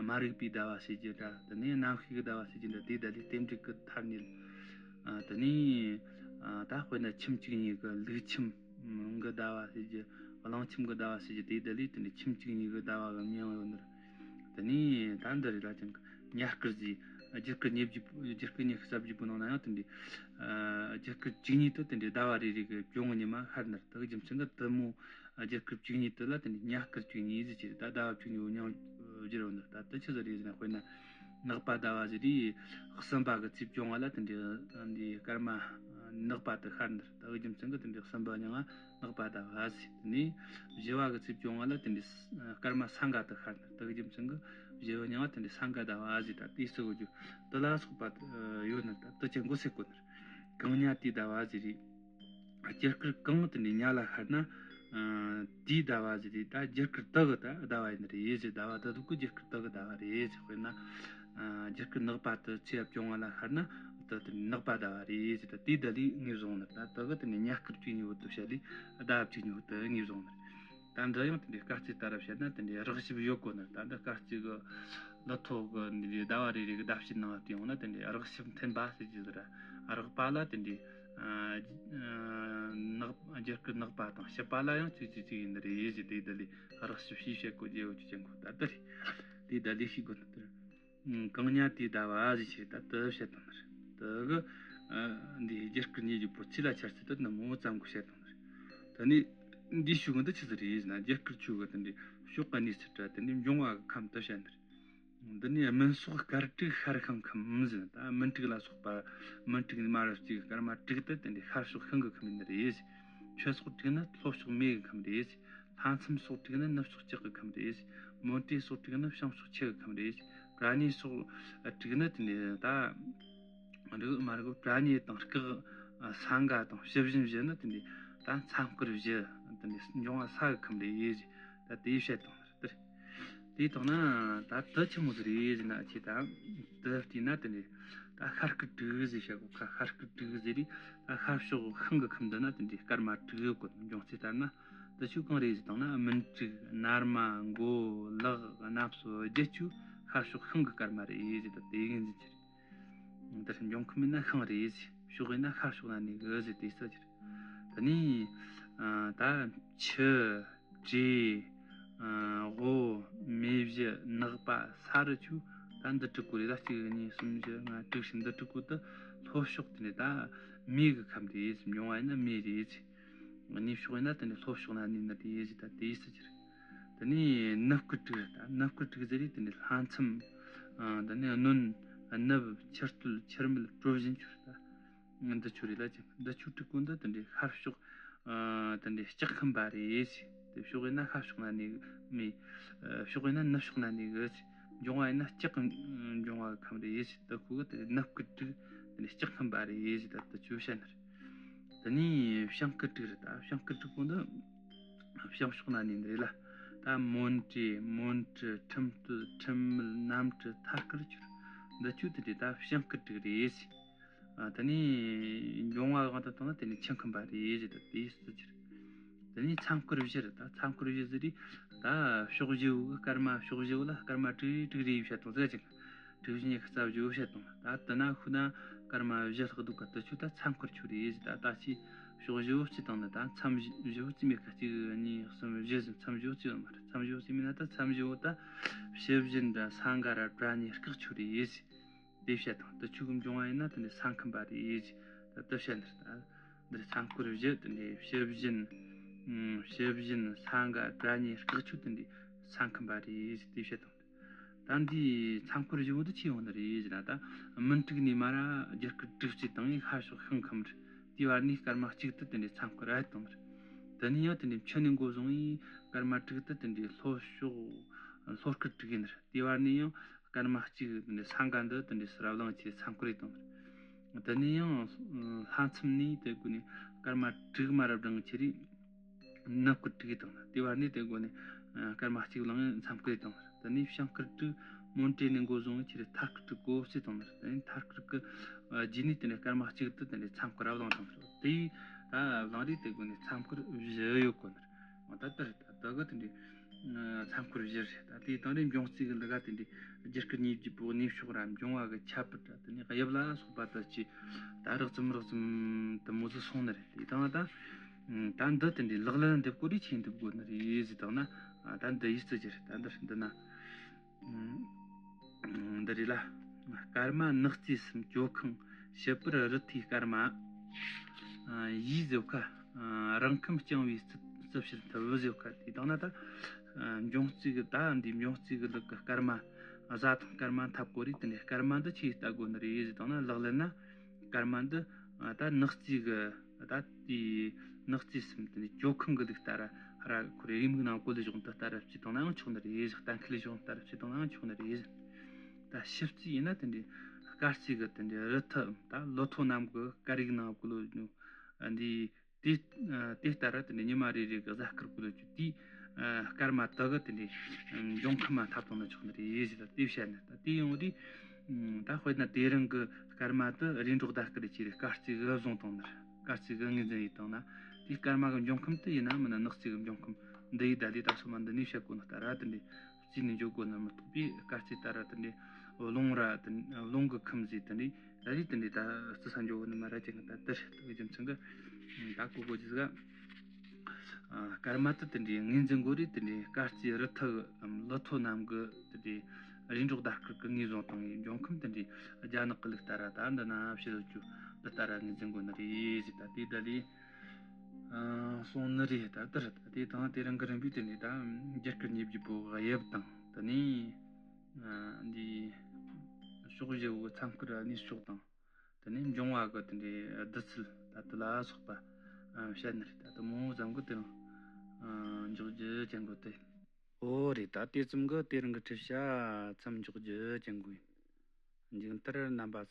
མ་རིག་པའི་ཟླ་བ་ཟེར་རྒྱུ་འདྲ། དེ་ནས་རྣམ་ཤེས་ཀྱི་ཟླ་བ་ཟེར་རྒྱུ་འདྲ། དེ་ད་ལས་རྟེན་འབྲེལ་གྱི་ཐ་སྙད། དེ་ནས་ད་དཔེར་ན་ཁྱིམ་གཅིག་གཉིས་ཀྱི་ལུག་ཁྱིམ་གི་ཟླ་བ་ཟེར་རྒྱུ། གླང་ཁྱིམ་གྱི་ཟླ་བ་ཟེར་རྒྱུ། དེ་ད་ལས་དེ་འདྲའི་ཁྱིམ་གཅིག་གཉིས་ཀྱི་ཟླ་བ་གི་མིང་ཡོད་ནི་རེད། དེ་ནས་ད་འདི་རེད་ལ་ཅང་གི་ཉ་སྐར་ཟེར། རྒྱུ་སྐར་ཉེར་བརྒྱད། རྒྱུ་སྐར་ཉི་ཤུ་རྩ་བརྒྱད་པོ་ནང་ན་ཡང་དེ་འདྲའི་རྒྱུ་སྐར་བཅུ་གཉིས་དེ་དེ་འདྲའི་ཟླ་བ་རེ་རེ་གི་བྱུང་ཉི་མ་ཤར་ནི་རེད། དེ་གི་རྒྱུ་མཚན་གྱིས་དེ་མོ་རྒྱུ་སྐར་བཅུ་གཉིས་དེ་ལ་དེ་འདྲའི་ཉ་སྐར་བཅུ་གཉིས་ཟེར་གྱི་རེད། ད་ཟླ་བ་བཅུ་གཉིས་པོ་མིང་བསྒྱུར་བ་ནི་རེད། ད་དེ་ཆི་ཟིག་རེད་ཟེར་ན། དཔེར་ན་ནག་པ་ཟླ་བ་ཟེར་རེད། གསུམ་པ་གི་ཚེས་བྱུང་བ་ལ་དེ་འདྲའི་འདི་སྐར་མ་ནག་པ་དེ་ཤར་ནི་རེད། དེ་གི་རྒྱུ་མཚན་གྱིས་དེ་འདྲའི་གསུམ་པ་མིང་ང་ནག་པ་ཟླ་བ་ཟེར། དེ་ནས་བཞི་བ་གི་ཚེས་བྱུང་བ་ལ་དེ་འདྲའི་སྐར་མ་ས་འགའ་དེ་ཤར་ནི་རེད། དེ་གི་རྒྱུ་མཚན་གྱིས་བཞི་བ་མིང་ང་དེ་འདྲའི་ས་འགའ་ཟླ་བ་ཟེར། ད་དེ་སུ་གོ་རྒྱུ་དེ་ལ་སོགས་པ་ཡོད་ནི་རེད། ད་དེ་ཅི་མགོ་སེ་གོ་ནི་རེད། གངས་ཉ་དེའི་ཟླ་བ་ཟེར་རེད། རྒྱུ་སྐར་གང་དེ་འདྲའི་ཉ་ལ་ཤར་ན། ཨ། དེའི་ཟླ་བ་ཟེར་རེད། ད་རྒྱུ་སྐར་དེ་གི་ད་ཟླ་བ་ཡིན་ནི་རེད་ཟེར། ཟླ་བ་དེ་དག་གི་རྒྱུ་སྐར་དེ་གི་ཟླ་བ་རེད་ཟེར། དཔེར་ན། ཨ། རྒྱུ་སྐར་ནག་པ་དེ་ཚེས་བྱུང་བ་ལ་ཤར་ན་དེ་དེ་ནག་པ་ཟླ་བ་རེད་ཟེར། ད་དེའི་ཟླ་ལས་ངོས་བཟུང་ནི། ད་དེ་གི་དེ་ནས་ཉ་སྐར་བཅུ་གཉིས་པོ་དེ་བཤད་ལས་ཟླ་བ་བཅུ་གཉིས་པོ་དེ་ངོས་བཟུང་ནི། ད་འདི་ཡང་དེ་འདྲའི་སྐར་རྩིས་ལྟར་བཤད་ན་དེ་འདྲའི་རགས་ཞིབ་ཡོད་གོ་ནི། ད་འདི་སྐར་རྩིས་གི་ལོ་ཐོ་གི་འདི་འདྲའི་ཟླ་བ་རེ་རེ་གི་ཟླ་ཕྱེད་ནང་བལྟས་ཡོང་ན་དེ་འདྲའི་རགས་ཞིབ་མཐུན་པ་ཟེར་རྒྱུ་ཟིག་ར། རགས་པ་ལ་དེ་འདྲའི། ཨ། ཨ། ནག་རྒྱུ་སྐར་ནག་པ་དང་ཕྱེད་པ་ལ་ཡང་གཅིག་གཅིག་གཅིག་ཡིན་ནི་རེད་ཟེར། དེ་ད་ལས་རགས་ཞིབ་ཞིག་བཤད་གོ་རྒྱུ་ཡོད་རྒྱུ་ཅན་གོ། ད་དེ་རེད། དེ་ད་ལས་ཤེས་དགོས་ནི་དེ་རེད། གངས་ཉ་དེའི་ཟླ་བ་ཟེར་ཆེ་ད་དེ་བཤད་དང་ནི་རེད། དེ་གི། ཨ། འདི་རྒྱུ་སྐར་ཉེར་བརྒྱད་པོ་ཚེས་ལ་ཆ་རྩིས་དེ་ནི་མོ་ཙམ་གོ་བཤད་དང་ནི་རེད། ད་ནི་འདི་ཞུ་གི་འདི་ཆི་ཟིག་རེད་ཟེར་ན། རྒྱུ་སྐར་ཆོ་གི་དེ་འདྲའི་ཕྱོགས་ག་གནས་ཚུལ་འདྲ་དེ་འདྲའི་འབྱུང་བ་གི་ཁམས་དེ་བཤད་ནི་རེད། འདི་ནི་སྨིན་སོགས་སྐར་དྲུག་ཤར་ཤིང་ཁམས་ཟེར། ད་སྨིན་དྲུག་ལ་སོགས་པ། སྨིན་དྲུག་ནི་མ་རབས་གཅིག་སྐར་མ་དྲུག་དེ་དེ་འདྲའི་ཤར་ཕྱོགས་ཤིང་གི་ཁམས་ཡིན་ནི་རེད། ཆུ་སོགས་དྲུག་ནི་ལྷོ་ཕྱོགས་མེ་གི་ཁམས་རེད། ལྷ་མཚམས་སོགས་དྲུག་ནི་ནུབ་ཕྱོགས་ལྕགས་ཀྱི་ཁམས་རེད། མོན་དྲུག་སོགས་དྲུག་ནི་བྱང་ཕྱོགས་ཆུ་གི་ཁམས་རེད། པྲ་ནི་སོགས་དྲུག་ནི་དེ་ནི་ད། རིགས་མ་རིགས་པྲ་ནི་དང་སྐག་ས་འགའ་དང་བྱི་བཞིན་བཞི་ནི་དེ་ནི་ད་མཚམས་སྐར་བཞི་དེ་ནི་འབྱུང་བ་ས་གི་ཁམས་རེད། ད་དེ་བཤད་དང་ནི་རེད། དེ་ཐོག་ན་ད་དེ་ཆི་མོ་ཟིག་རེད་ཟེར་ན། ཆེ་ད་དེ་བལྟས་ན་དེ་ནི་ད་ཤར་སྐར་དྲུག་ཟེར་བཤད་གོ་ཁ། ཤར་སྐར་དྲུག་ཟེར་རེད། ད་ཤར་ཕྱོགས་ཤིང་གི་ཁམས་འདི་ན་དེ་འདྲའི་སྐར་མ་དྲུག་ཡོད་གོ། འབྱུང་རྩིས་ལྟར་ན། དེ་ཆོ་གང་རེད་ཟེར་བཏང་ན། སྨིན་དྲུག་ནར་མ་མགོ་ལག་གནམ་སོ་བརྒྱད་ཆོ་ཤར་ཕྱོགས་ཤིང་གི་སྐར་མ་རེད་ཟེར། ད་དེ་ཡིན་ཟེར་གྱི་རེད། འདིར་འབྱུང་ཁམས་ཡིན་ན་ཤིང་རེད་ཟེར། ཕྱོགས་ཡིན་ན་ཤར་ཕྱོགས་ན་ནི་གི་ཟེར། དེ་ས་གྱི་རེད། དེ་ནས་ཨ་ད་ཆུ། དྲི། ཨ། དབུ། མེ་བཞི། ནག་པ། ས་རུ་ཆུ། ད་འདི་དྲུག་གོ་རེད། ད་གཅིག་གཉིས་གསུམ་བཞི་ལྔ་དྲུག་བཞི། འདི་དྲུག་གོ་ད་ལྷོ་ཕྱོགས་དེ་ནི་ད་མེ་གི་ཁམས་རེད། འབྱུང་བ་ཡིན་ན་མེ་རེད། གནས་ཕྱོགས་ཡིན་ན་དེ་ནི་ལྷོ་ཕྱོགས་ན་ནི་ནི་རེད་ཟེར། ད་དེ་ས་གྱི་རེད། དེ་ནས་ནུབ་སྐར་དྲུག་རེད། ད་ནུབ་སྐར་དྲུག་ཟེར་རེད། དེ་ནི་ལྷ་མཚམས། ཨ། དེ་ནས་གནོན། ནུབ། ཆུ་སྟོད། ཆུ་སྨད། གྲུ་བཞི་ཆོ་རེད། ད་འདི་ཆོ་རེད་ལ་ཅིང་། འདི་ཆོ་དྲུག་གོ་འདི་དེ་འདྲའི་ཤར་ཕྱོགས། ཨ། དེ་འདྲའི་ལྕགས་ཁམས་པ་རེད་ཟེར། དེ་ཕྱོགས་ཡིན་ན་ཤར་ཕྱོགས་ན་ནི་མེ། ཨ། ཕྱོགས་ཡིན་ན་ནུབ་ཕྱོགས་ན་ནི་གི་ཟེར། འབྱུང་བ་ཡིན་ན་ལྕགས་ཀྱི་འབྱུང་བ་ཁམས་རེད་ཟེར། ད་ཁོ་གི་དེ་ནུབ་སྐར་དྲུག་དེ་འདྲའི་ལྕགས་ཁམས་པ་རེད་ཟེར། ད་འདི་ཆོ་བཤད་ནི་རེད། དེ་ནས་བྱང་སྐར་དྲུག་རེད། ད་བྱང་སྐར་དྲུག་གོ་འདི། བྱང་ཕྱོགས་ན་ནི་འདི་རེད་ལ། ད་མོན་དྲུག་མོན་གྲུ། ཁྲིམས་སྟོད། ཁྲིམས་སྨད། གནམ་གྲུ། ཐ་སྐར་ཆོ་རེད། འདི་ཆོ་དེ་དེ་ད་བྱང་སྐར་དྲུག་རེད་ཟེར། ཨ། དེ་ནས་འབྱུང་བ་གང་དུ་བཏང་ན་དེ་ནི་ཆུ་ཁམས་པ་རེད་ཟེར། ད་དེ་ས་གྱི་རེད། དེ་ནས་མཚམས་སྐར་བཞི་རེད། ད་མཚམས་སྐར་བཞི་ཟེར་རེད། ད་ཕྱོགས་བཞི་བོ་གི་སྐར་མ། ཕྱོགས་བཞི་བོ་ལ་སྐར་མ་དྲུག་དྲུག་རེ་བཤད་དང་ཟེར་ཅིང་། དྲུག་བཞི་ཉི་ཤུ་རྩ་བཞི་བོ་བཤད་དང་། ད་དེ་ན་ཤུ་ན་སྐར་མ་བཞི་ལྷག་འདུག་ག། དེ་ཆོ་ད་མཚམས་སྐར་ཆོ་རེད་ཟེར། ད་ད་ཅི་ཕྱོགས་བཞི་བོ་གཅིག་དང་ནི་ད་མཚམས་བཞི་བོ་གཅིག་མེད་ཀ། གཅིག་གཉིས་གསུམ་བཞི་ཟེར། མཚམས་བཞི་བོ་གཅིག་ཡོད་མ་རེད། མཚམས་བཞི་བོ་གཅིག་མེད་ན་ད་མཚམས་བཞི་བོ་ད་བྱི་བཞིན་དྲ་ས་འགའ་ར་པྲ་ནི་སྐག་ཆོ་རེད་ཟེར། དེ་བཤད་དང་། དེ་ཆོ་གི་འབྱུང་བ་ཡིན་ན་དེ་ནི་ས་ཁམས་པ་རེད་ཟེར། ད་དེ་བཤད་འདིར་ད། འདིར་མཚམས་སྐར་བཞི་དེ་འདྲའི་བྱི་བཞིན། བྱི་བཞིན། ས་འགའ། པྲ་ནི། སྐག་ཆོ་དེ་འདྲའི་ས་ཁམས་པ་རེད་ཟེར། དེ་བཤད་དང་། ད་འདི་མཚམས་སྐར་བཞི་བོ་འདི་ཆི་ཡོང་ནི་རེད་ཟེར་ན། ད་སྨིན་དྲུག་ནས་མར་རྒྱུ་སྐར་དྲུག་ཅུ་དང་ཤར་ཕྱོགས་ཤིང་ཁམས་རེད། དེའི་བར་ནས་སྐར་མ་གཅིག་དེ་དེ་འདྲའི་མཚམས་སྐར་ར་དང་རེད། དེ་ནས་ཡང་དེ་འདྲའི་ཆུ་ནས་འགོ་བཟུང་བའི་སྐར་མ་དྲུག་དེ་དེ་འདྲའི་ལྷོ་ཕྱོགས་ལྷོ་སྐར་དྲུག་ཡིན་རེད། དེའི་བར་ནས་ཡང་སྐར་མ་གཅིག་དེ་འདྲའི་ས་འགའ་འདི་དེ་འདྲའི་སུ་ར་གླང་ཆེ་མཚམས་སྐར་རེད་དང་། དེ་ནས་ཡང་ལྷ་མཚམས་ནས་དེ་དགོས་ནས་སྐར་མ་དྲུག་མ་རབ་སྦྲང་ཆེ་རེད། ནུབ་སྐུལ་དྲུག་བཏང་ན། དེ་བར་ནས་དེ་སྒོ་ནས་ཨ་སྐར་མ་གཅིག་བླངས་ཡང་མཚམས་སྐུལ་བཏང་ན། དེ་ནས་བྱང་སྐུལ་དྲུག་མོན་དྲོས་ནས་འགོ་བཟུང་བའི་ཆེ་རེ་མཐའ་སྐུལ་དྲུག་གོ་བརྩིས་བཏང་ན། དེ་ནས་མཐའ་སྐུལ་གི་ཨ་རྗེས་ནས་དེ་ནས་སྐར་མ་གཅིག་ཏུ་དེ་ནས་མཚམས་སྐུལ་ར་བླངས་བཏང་ན། དེ་ད་བླངས་རེས་དེ་སྒོ་ནས་མཚམས་སྐུལ་བཞི་ཡོད་གོ་ནི། འོ་ད་ལྟར་ད་ལྟ་གི་དེ་འདྲའི་མཚམས་སྐོར་བཞི་རེད། ད་དེའི་སྟེང་ནས་འབྱུང་རྩིས་ཀྱི་ལུགས་ཀ་དེ་འདྲའི་རྒྱུ་སྐར་གཉིས་བརྒྱུད་པའི་གནས་མཆོག་ར་འབྱུང་བ་གི་ཁྱད་པར་ར། དེ་ནས་དབྱིབས་ལ་སོགས་པ་དུ་ཅི་ད་རགས་ཙམ་རགས་ཙམ་དུ་མོ་ཟིག་སོང་ནི་རེད། དེ་དང་ད་ད་འདི་དེ་འདྲའི་ལག་ལེན་འདེབས་དགོས་རེད། ཆེན་འདེབས་དགོས་ནི་རེད་ཟེར་བཏང་ན། ད་འདི་ཡིས་བརྩི་རྒྱུ་རེད། ད་འདིར་འདི་ན། འདི་རེད་ལ། སྐར་མ་ནག་རྩིས་སམ་གྱོད་ཁུང་ཞིབ་པར་རི་མཐོའི་སྐར་མ། ཡིས་ཟེར་ཁ། རང་ཁམས་རྐྱང་བའི་རྩིབས་ཕྱེད་མཐུ་བུ་ཟེར་ཁ། དེ་དང་ན་ད། འབྱུང་རྩིས་ཀྱི་ད་འདི་འབྱུང་རྩིས་ཀྱི་ལུགས་ཀྱི་སྐར་མ། གཟའ་དང་སྐར་མ་འཐབ་དགོས་རེད། དེ་ནས་སྐར་མ་འདི་ཆི་ལྟ་དགོས་ནི་རེད་ཟེར་བཏང་ན། ལག་ལེན་ན་སྐར་མ་འདི་ད་ནག་རྩིས་ཀྱི་ད་དེའི་ནག་རྩིས་སམ་དེ་ནས་གྱོད་ཁུང་གི་ལུགས་ལྟར་ར་ཁོ་རེ་དབྱིན་མིག་ནང་བཀོད་ལས་གཞུང་དུ་ལྟར་ར་བྱེད་བཏང་ནའང་ཆོག་ནི་རེད། གཏན་འཁེལ་ལས་གཞུང་ལྟར་བྱེད་བཏང་ནའང་ཆོག་ནི་རེད། ད་ཞིབ་རྩིས་ཡིན་ན་དེ་འདྲའི་སྐར་རྩིས་ཀྱི་དེ་འདྲའི་རི་མཐུ་ད་ལོ་ཐོ་ནམ་གྱི་སྐར་ཡིག་ནང་བཀོད་ལོ་འདི་དེ་དེ་ལྟར་དེ་འདྲའི་ཉི་མ་རེ་རེ་གི་གཟའ་སྐར་བཀོད་ལོ་རྒྱུ་དེའི་སྐར་མ་དག་གི་དེ་འདྲའི་འབྱུང་ཁམས་མ་འཐབ་བཏང་ན་ཆོག་ནི་རེད་ཟེར། ད་དེ་བཤད་ནི། ད་དེ་ཡོང་དུས་ད་དཔེར་ན་དེ་རིང་གི་སྐར་མ་དེ་རེས་འགྲོགས་ཟླ་སྐར་ཅི་རེད། སྐར་རྩིས་གི་བཟུང་བཏང་ནི་རེད། སྐར་རྩིས་གི་ངོས་འཛིན་ཡིན་བཏང་ན། དེའི་སྐར་མ་གི་འབྱུང་ཁམས་དེ་ཡིན་ན་མིན་ན་ནག་རྩིས་གི་འབྱུང་ཁམས་འདི་ཡི་ད་ལྟའི་ད་སོ་མ་འདི་ནས་བཤད་དགོས་ནི་ལྟར་ར་དེ་འདྲའི་རྩིས་ནས་འཇོག་དགོས་ནི་མི་ཐུབ་པས། སྐར་རྩིས་ལྟར་ར་དེ་འདྲའི་རླུང་ར་དེ་རླུང་གི་ཁམས་ཟེར་དེ་འདྲའི་ད་རེས་དེ་འདྲའི་ད་རྩི་ས་འཇོག་གོ་ནི་མ་ར་ཅན་གི་ད་དེ་རེད། དེ་གི་རྒྱུ་མཚན་གི་ད་གོ་གོ་རྒྱུ་ཟིག་ཨ། སྐར་མ་དེ་དེ་འདྲའི་ངོས་འཛིན་དགོས་རེད། དེ་འདྲའི་སྐར་རྩིས་རི་མཐུ་གི་ལོ་ཐོ་ནམ་གི་དེ་འདྲའི་རེས་འགྲོགས་ཟླ་སྐར་གི་ངོས་བཟུང་བཏང་ཡི་འབྱུང་ཁམས་དེ་འདྲའི་རྒྱ་ནག་གི་ལུགས་ལྟར་ར་ད་འདི་ན་བཤད་ཡོད་རྒྱུ་འདི་ལྟར་ར་ངོས་འཛིན་དགོས་ནི་རེད་ཟེར། ད་དེ་ད་ལས། ཨ། སོང་ནི་རེད། ད་ལྟར་ད་དེ་དང་དེ་རིང་གི་རིམ་པའི་དེ་ནས་ད་རྒྱུ་སྐར་གཉིས་བརྒྱུད་པའི་དབྱིབས་དང་། དེ་ནས་ཨ་འདི་ཕྱོགས་བཞི་བོའི་མཚམས་སྐུལ་གནས་ཕྱོགས་དང་། དེ་ནས་འབྱུང་བ་གི་དེ་འདྲའི་བསྡུ་ཚུལ་ད་དེ་ལ་སོགས་པ་ཨ་བཤད་ནི་རེད། ད་དེ་མང་བོ་ཙམ་གི་དེ་ཨ་འཇོག་རྒྱུ་ཅན་གོ་དེ། ཨོ་རེད། ད་དེ་ཙམ་གི་དེ་རིང་གི་ཁྲིད་བྱ་མཚམས་འཇོག་རྒྱུ་ཅན་གོ་ཡིན། མཇུག་མཐར་རྣམ་པ་